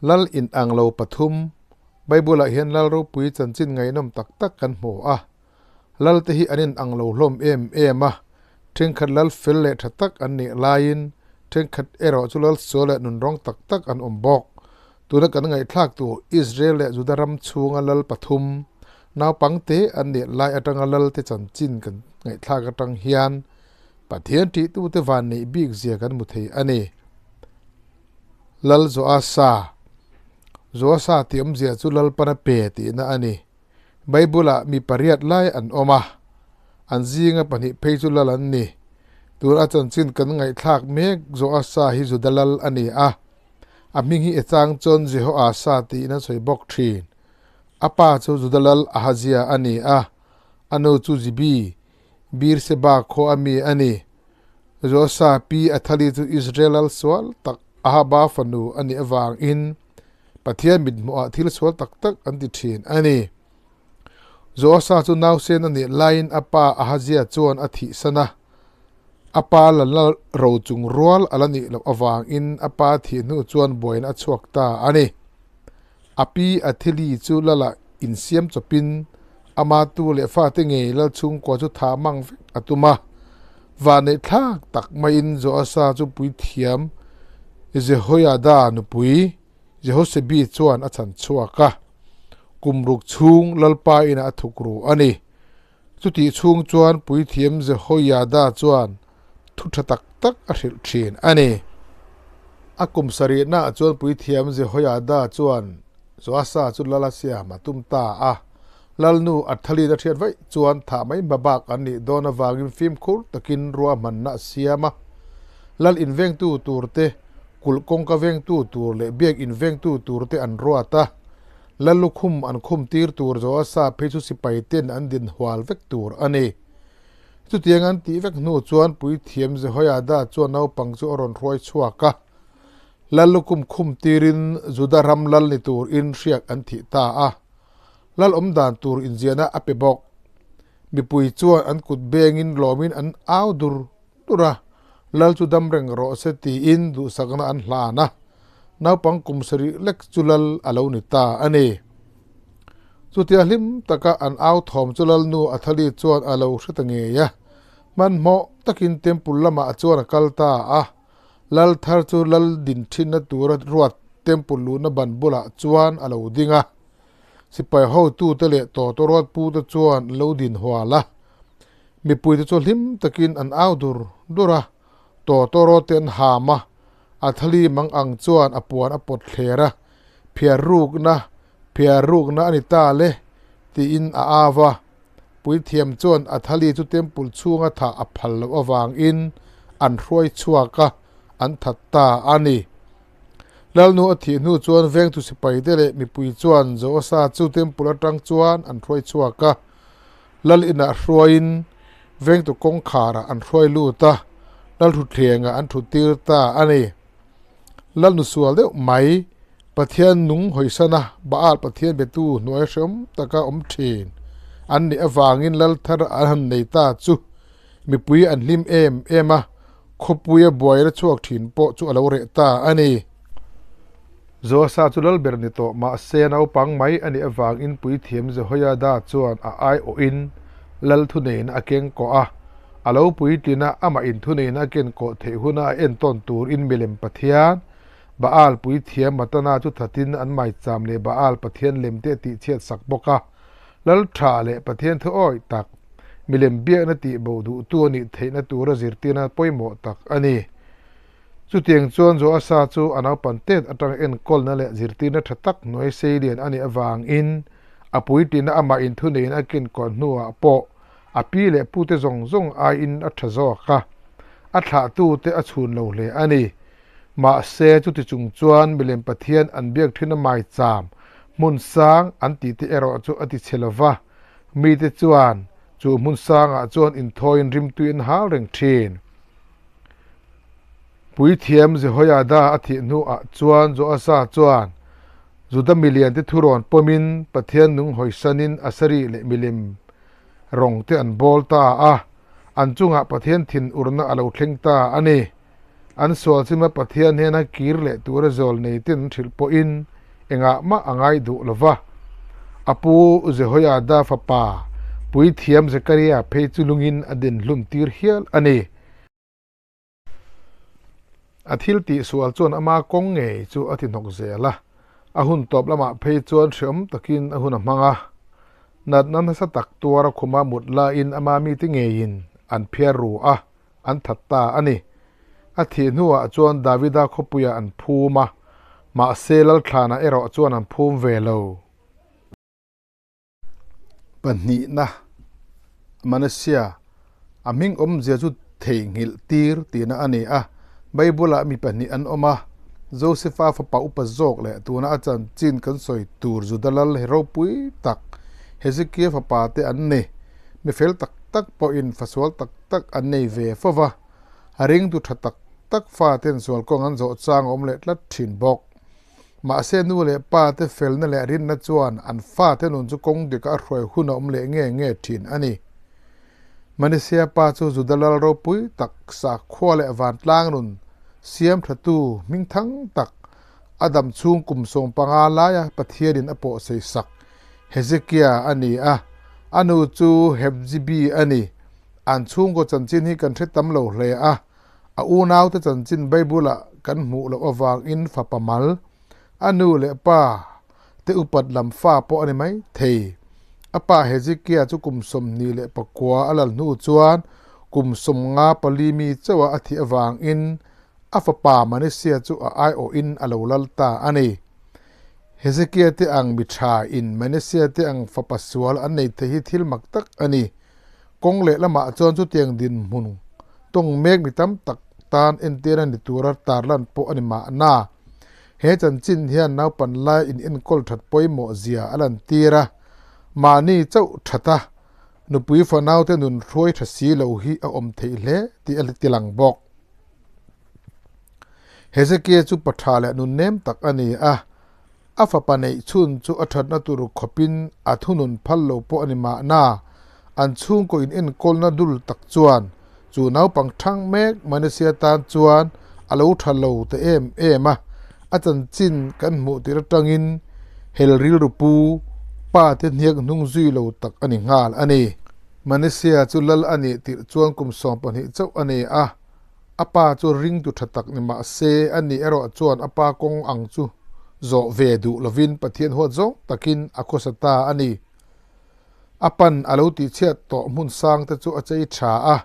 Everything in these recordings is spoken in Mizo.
Lal inang lo pathum, Bible-ah hian lal ropui chanchin ngaihnawm tak tak kan hmu a. Lal te hi an inang lo hlawm em em a, thenkhat lal fel leh tha tak an nih laiin thenkhat erawh chu lal sual leh nunrawng tak tak an awm bawk. Tuna kan ngaihthlak tur Israel leh Juda ram chhunga lal pathum, naupangte an nih lai atanga lal te chanchin kan ngaihthlak atang hian Pathian ṭihtute van neih bik zia kan hmu thei a ni. Lal Joasa Joasa tih awmzia chu Lalpana pe tihna a ni. Bible-ah mi pariat lai an awm a, an zinga pahnih phei chu lal an ni. Tun a chanchin kan ngaihthlak mek Joasa hi Juda lal a ni a, a hming hi echang chuan Jehoasa tiin an sawi bawk thin. A pa chu Juda lal Ahazia a ni a, a nu chu Zibi, Beer-sheba khaw a mi a ni. Joasa pi Athali chu Israel lal sual tak Ahaba fanu a nih avangin Pathian mithmuhah thil sual tak tak an ti thin a ni. Joasa chu nausen a nih laiin a pa Ahazia chuan a thihsan a. A pa la la ro chung rual a la nih loh avangin a pa thih hnu chuan buaina a chhuak ta a ni. A pi Atheli chu lalah insiam chawpin ama tu leh fate ngei lal chhungkua chu tha mang vek a tum a. Vahneih thlak tak maiin Joasa chu puithiam Jehoiada nupui Jehosebi chuan a chhan chhuak a, kum ruk chhung Lalpa inah a thuk ru a ni. Chutih chhung chuan puithiam Jehoiada chuan thu tha tak tak a hrilh thin a ni. A kum sarihnaah chuan puithiam Jehoiada chuan Joasa chu lal a siam a tum ta a. Lalnu Athalin a hriat vaih chuan thah mai hma bak an nih dawn avangin fimkhur takin ruahmanna a siam a. Lal invengtu turte, kulh kawngka vengtu tur leh biak invengtu turte an ruat a. Lal lukhum an khum tir tur Joasa phei chu sipai ten an din hual vek tur a ni. Chutiang an tih vek hnu chuan puithiam Jehoiada chuan naupang chu a rawn hruai chhuak a. Lal lukhum khum tirin Juda ram lal ni turin hriak an thih ta a. Lal awm dan tur inziahna a pe bawk. Mipui chuan an kut bengin lawmin an au dur dur a, Lal chu dam reng rawh se tiin duhsakna an hlan a. Naupang kum sarih lek chu lal a lo ni ta a ni. Chutia hlim taka an au thawm chu Lalnu Athali chuan a lo hre ta ngei a. Hmanhmawh takin temple lamah chuan a kal ta a. Lal thar chu lal din thinna tura ruat temple luhna ban bulah chuan a lo ding a. Sipai hotute leh tawtawrawt pute chuan an lo din hual a. Mipuite chu hlim takin an au dur dur a, tawtawrawt te an ham a, a thali mang ang chuan a puan a pawt thler a, Phiar rukna, phiar rukna a ni ta le, tiin a au a. Puithiam chuan a thali chu temple chhunga thah a phal loh avangin an hruai chhuak a, an that ta a ni. Lalnu a thih hnu chuan vengtu sipaite leh mipui chuan Joasa chu temple atang chuan an hruai chhuak a. Lal inah hruaiin vengtu kawngkharah an hruai lut a, lal thutthlengah an thuttir ta a ni. Lalnu sual deuh mai, Pathian nung hawisana Baal Pathian betu hnuai hreawm taka awm thin an nih avangin lal thar an han nei ta chu mipui an hlim em em a, khawpuia buaina chhuak thin pawh chu a lo reh ta a ni. Joasa chu lal ber ni tawh mahse naupang mai a nih avangin puithiam Jehoiada chuan a aiawhin lal thuneihna a keng kawh a, a lo puitlin a, amah in thuneihna a ken kawh theih huna a entawn turin milem pathian Baal puithiam Matana chu thatin an maicham leh Baal pathian lemte a tihchhiat sak bawk a. Lal tha leh Pathian thu awih tak, milem biakna tih bo duhtu a nih theihna tura zirtirna pawimawh tak a ni. Chutiang chuan Joasa chu a naupan tet atanga enkawlna leh zirtirna tha tak hnuai seilian a nih avangin a puitlina amah inthuneiin a kenkawl hnuah pawh a pi leh pute zawng zawng aiin a tha zawk a, a thlahtute a chhun lo hle a ni. Mahse, chuti chung chuan milem Pathian an biak thin a maicham, hmun sang an tih te erawh chu a ti chhe lo va. Mite chuan chu hmun sangah chuan inthawiin rimtui an hal reng thin. Puithiam Jehoiada a thih hnuah chuan Joasa chuan Juda miliante thurawn pawmin Pathian nung hawisanin Asari leh milem rawng te an bawl ta a, an chungah Pathian thinurna a lo thleng ta a ni. An sual chima Pathian hnena kir leh tura zawl nei ten an hrilh pawhin engah mah a ngai duh lo va. A pu Jehoiada fapa puithiam Zekaria phei chu lungin a den hlum tir hial a ni. A thil tihsual chuan ama kawng ngei chu a ti hnawk zel a, a hun tawp lamah phei chuan hreawm takin a hun a hmang a. Natna nasa tak tuara khuma mut laiin ama mite ngeiin an phiar ru a, an that ta a ni. A thih hnuah chuan Davida khawpuiah an phum a, mahse Lalthlanah erawh chuan an phum ve lo. Pahnihna, Manasseh, a hming awmzia chu theihnghilh tir tihna a ni a. Bible-ah mi pahnih an awm a, Josefa fapa upa zawk leh tuna a chanchin kan sawi tur Juda lal hi ropui tak Hezekia fapa te an ni. Mi fel tak tak pawhin fasual tak tak an nei ve fo va, a ringtu tha tak tak faten sual kawng an zawh chang a awm leh tlat thin bawk. Mahse nu leh pa te felna leh rinna chuan an fate nun chu kawng dika a hruai hun a awm leh nge nge thin a ni. Manisia pa chu Juda lal ropui tak sakhua leh vantlang nun siam thatu hmingthang tak a dam chhung kum 15 laia Pathianin a pawh seisak Hezekia a ni a, a nu chu Hepzibi a ni. An chhungkaw chanchin hi kan hre tam lo hle a, a unaute chanchin Bible-ah kan hmuh loh avangin fapa mal, a nu leh pa te upat lam fa pawh a ni mai thei. A pa Hezekia chu kum 29 a lal hnu chuan kum 54 mi chauha a thih avangin a fapa Manasea chu a aiawhin a lo lal ta a ni. Hezekia te ang mi tha in Manasea te ang fapa sual an nei thei hi thil mak tak a ni. Kawng leh lamah chuan chutiang dinhmun tawng mek mi tam tak tan entir a ni tura tarlan pawh a ni mahna. He chanchin hian naupan lai in enkawl that pawimawh zia a lantir a, mahni chauh that a, nupui fanaute nun hruai tha si lo hi a awm theih hle tih a tilang bawk. Hezekia chu pa tha leh nun nem tak a ni a, a fapa neih chhun chu a thatna tur khawpin a thunun phal lo pawh a ni mahna, an chhungkaw in enkawlna dul tak chuan chu naupang thang mek Manasea tan chuan a lo tha lo ta em em a, a chanchin kan hmuh tir atangin hel rilru pu pa te hniak hnung zui lo tak a ni nghal a ni. Manasea chu lal a nih tirh chuan kum 12 chauh a ni a. A pa chu ringtu tha tak ni mah se, ani erawh chuan a pa kawng ang chu zawh ve duh lovin Pathian huat zawng takin a khawsa ta a ni. A pan a lo tihchhiat tawh hmun sang te chu a chei tha a,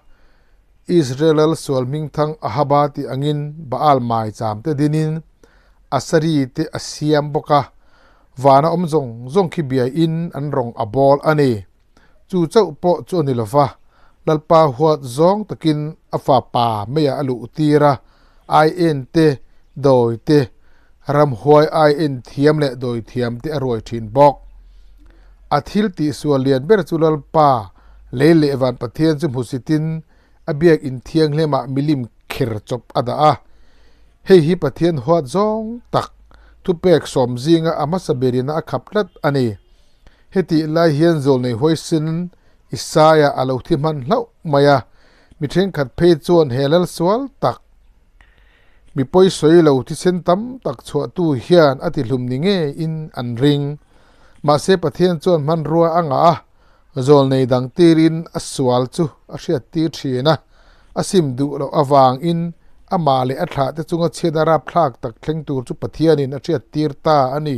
Israel lal sual hmingthang Ahaba tih angin Baal maicham te dinin Asari te a siam bawk a, vana awm zawng zawng khi biain an rawng a bawl a ni. Chu chauh pawh chu a ni lo va, Lalpa huat zawng takin a fapa meiah a luh tir a, ai en te, dawi te, ramhuai ai en thiam leh dawi thiam te a ruai thin bawk. A thil tihsual lian ber chu Lalpa lei leh van Pathian chu hmusitin a biak inthianghlimah milim kher chawp a dah a. Hei hi Pathian huat zawng tak thupek sawm zinga a hmasa berina a khap tlat a ni. Hetih lai hian zawlnei huaisin Isaia a lo thi hman hlauh mai a, mi thenkhat phei chuan he lal sual tak, mi pawi sawi lo thisen tam tak chhuahtu hian a tihlum ni ngeiin an ring. Mahse Pathian chuan hmanrua a ngah a, zawlnei dang tirin a sual chu a hriattir thin a, a sim duh loh avangin amah leh a thlahte chunga chhiat a rapthlak tak thleng tur chu Pathianin a hriattir ta a ni.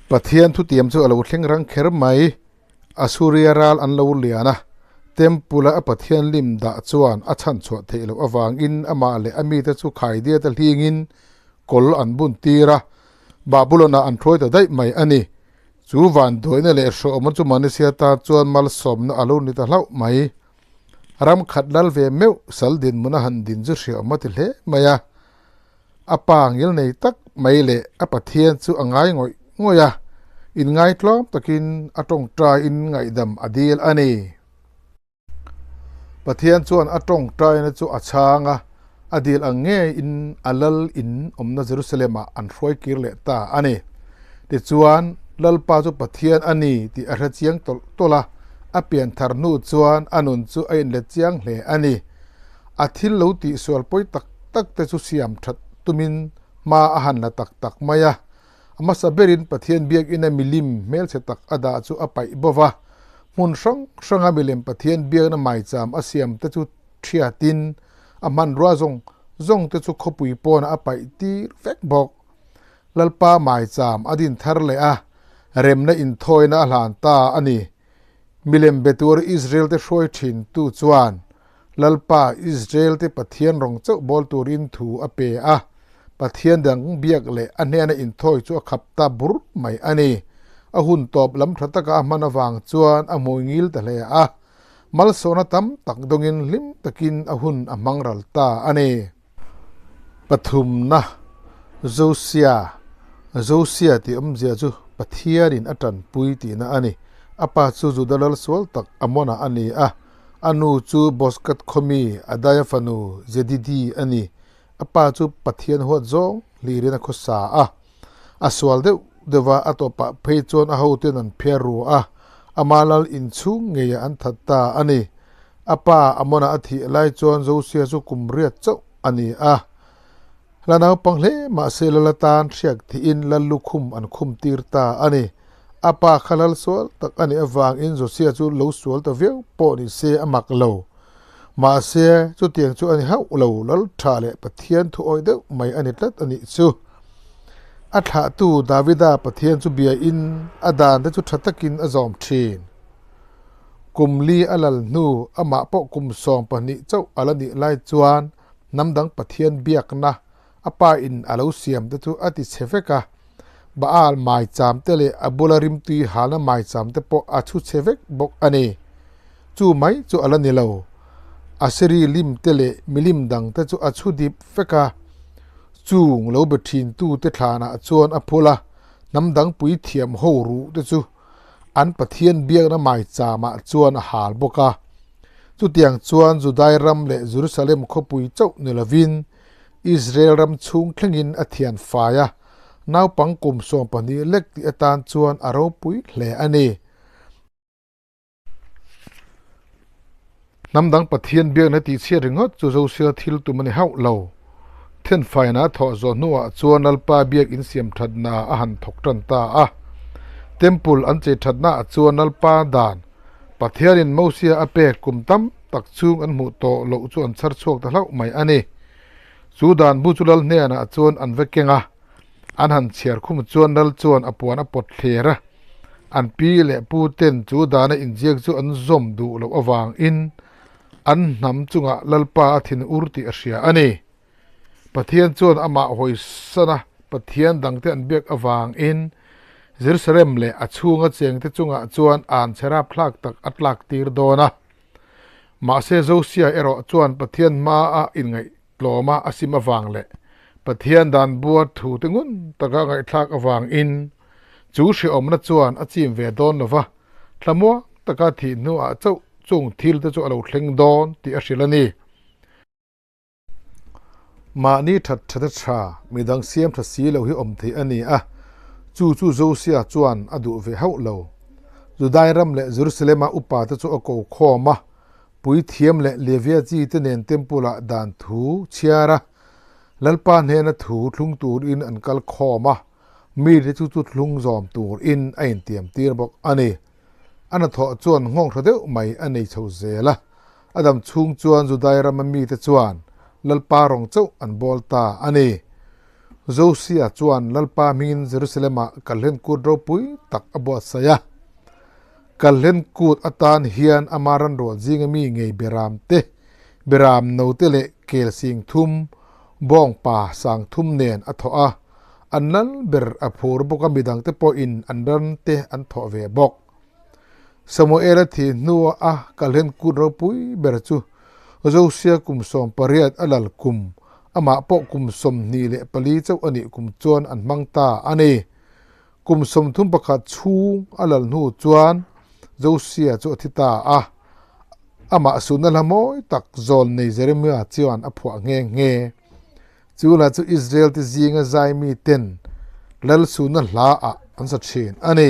Pathian thutiam chu a lo thleng rang kher mai. Asuria ral an lo lian a, Temple-a a Pathian lim dah chuan a chhan chhuah theih loh avangin amah leh a mite chu khaidiat a hlingin kawl an bun tir a, Babulon-ah an hruai ta daih mai a ni. Chu vanduaina leh hrawhawmna chu Manasea tan chuan malsawmna a lo ni ta hlauh mai. Ram khat lal ve meuh sal dinhmun a han din chu hriawm a ti hle mai a. A pa ngil nei tak mai leh a Pathian chu a ngai ngawih ngawih a, inngaitlawm takin a tawngtaiin ngaihdam a dil a ni. Pathian chuan a tawngtaina chu a chhang a, a dil ang ngeiin a lal in awmna Jerusalem-ah an hruai kir leh ta a ni. Tichuan, Lalpa chu Pathian a ni tih a hre chiang tawlh tawlh a, A pian thar hnu chuan a nun chu a inlet chiang hle a ni. A thil lo tihsual pawi tak tak te chu siam that tumin hma a han la tak tak mai a. A hmasa berin Pathian biakina milim hmelchhe tak a dah chu a paih bo va, hmun hrang hranga milem Pathian biakna maicham a siam te chu thiatin a hmanrua zawng zawng te chu khawpui pawnah a paih tir vek bawk. Lalpa maicham a din thar leh a, remna inthawina a hlan ta a ni. Milem be tur Israel te hruai thin tu chuan Lalpa Israel te Pathian rawng chauh bawl turin thu a pe a, Pathian dang biak leh a hnena inthawi chu a khap ta bur mai a ni. A hun tawp lam tha taka a hman avang chuan a hmui ngil ta hle a, malsawna tam tak dawngin hlim takin a hun a hmang ral ta a ni. Pathumna, Josia, Josia tih awmzia chu Pathianin a tanpui tihna a ni. A pa chu Juda lal sual tak Amona a ni a, a nu chu Boskat khawmi Adaia fanu Jedidi a ni. A pa chu Pathian huat zawng hlirin a khawsa a. A sual deuh deuh a, a tawpah phei chuan a hoten an phiar ru a, ama lal inchhung ngeiah an that ta a ni. A pa Amona a thih lai chuan Josia chu kum riat chauh a ni a. La naupang hle mah se lal atan hriak thihin lal lukhum an khum tir ta a ni. A pa kha lal sual tak a nih avangin Josia chu lo sual ta viau pawh ni se a mak lo. Mahse, chutiang chu a ni hauh lo, lal tha leh Pathian thu awih deuh mai a ni tlat a nih chu. A thlahtu Davida Pathian chu biain a dan te chu tha takin a zawm thin. Kum li a lal hnu, amah pawh kum 12 chauh a la nih lai chuan hnam dang Pathian biakna a pa in a lo siam te chu a ti chhe vek a. Baal maicham te leh a bula rimtui halna maicham te pawh a chhu chhe vek bawk a ni. Chu mai chu a la ni lo. Asiri lim te leh milim dang te chu a chhu dip vek a. Chung lo be thin tu te thlanah chuan a phul a, hnam dang puithiam ho ruh te chu an Pathian biakna maichamah chuan a hal bawk a. Chutiang chuan Judai ram leh Jerusalem khawpui chauh ni lovin Israel ram chhung thlengin a thian fai a, naupang kum 12 lek tih atan chuan a ropui hle a ni. Hnam dang Pathian biakna tihchhiat ringawt chu Josia thil tum a ni hauh lo. Thenfaina a thawh zawh hnuah chuan Lalpa biak insiam thatna a han thawk tan ta a. Temple an chei thatnaah chuan Lalpa dan, Pathianin Mosia a pek kum tam tak chhung an hmuh tawh loh chu an chhar chhuak ta hlauh mai a ni. Chu dan bu chu Lal hnenah chuan an va keng a. An han chhiar khum chuan Lal chuan a puan a pawt thler a, an pi leh pu ten chu dana inziak chu an zawm duh loh avangin an hnam chungah Lalpa a thin ur tih a hria a ni. Pathian chuan amah hawisana Pathian dangte an biak avangin Jerusalem leh a chhunga chengte chungah chuan an chhe rapthlak tak a tlak tir dawn a. Mahse Josia erawh chuan Pathian hmaa inngaih Tlawma a sim avang leh Pathian dan buar thu te ngun taka ngaihthlak avangin chu hrehawmna chuan a chim ve dawn lo va, thlamuang taka thih hnuah chauh chung thil te chu a lo thleng dawn tih a hrilh a ni. Mahni that that a tha, midang siam tha si lo hi awm thei a ni a, chu chu Josia chuan a duh ve hauh lo. Judai ram leh Jerusalem-a upa te chu a ko khawm a, Puithiam leh Levia chi te nen temple ah dan thu chhiar a, Lalpa hnena thu thlung turin an kal khawm a, mite chu chu thlung zawm turin a intiam tir bawk a ni. A hnathawh chuan nghawng tha deuh mai a nei chho zel a, a dam chhung chuan Judai rama mite chuan Lalpa rawng chauh an bawl ta a ni. Josia chuan Lalpa hmingin Jerusalem ah kalhlen kut ropui tak a buatsaih a. Kalhlen kut atan hian ama ranrual zinga mi ngei beram te, beram no te leh kel sing thum, bawng pa sang thum nen a thawh a, an lal ber a phur bawk a midang te pawhin an ran te an thawh ve bawk. Samuela thih hnua a kalhlen kut ropui ber chu Josia kum 18 a lal kum, amah pawh kum 24 chauh a nih kum chuan an hmang ta a ni. Kum 31 chhung a lal hnu chuan Josia chu a thi ta a, amah sunna hla mawi tak zawl nei Jeremia chuan a phuah nghe nghe. Chu hla chu Israel te zinga zai miten lal sunna hla ah an sa thin a ni.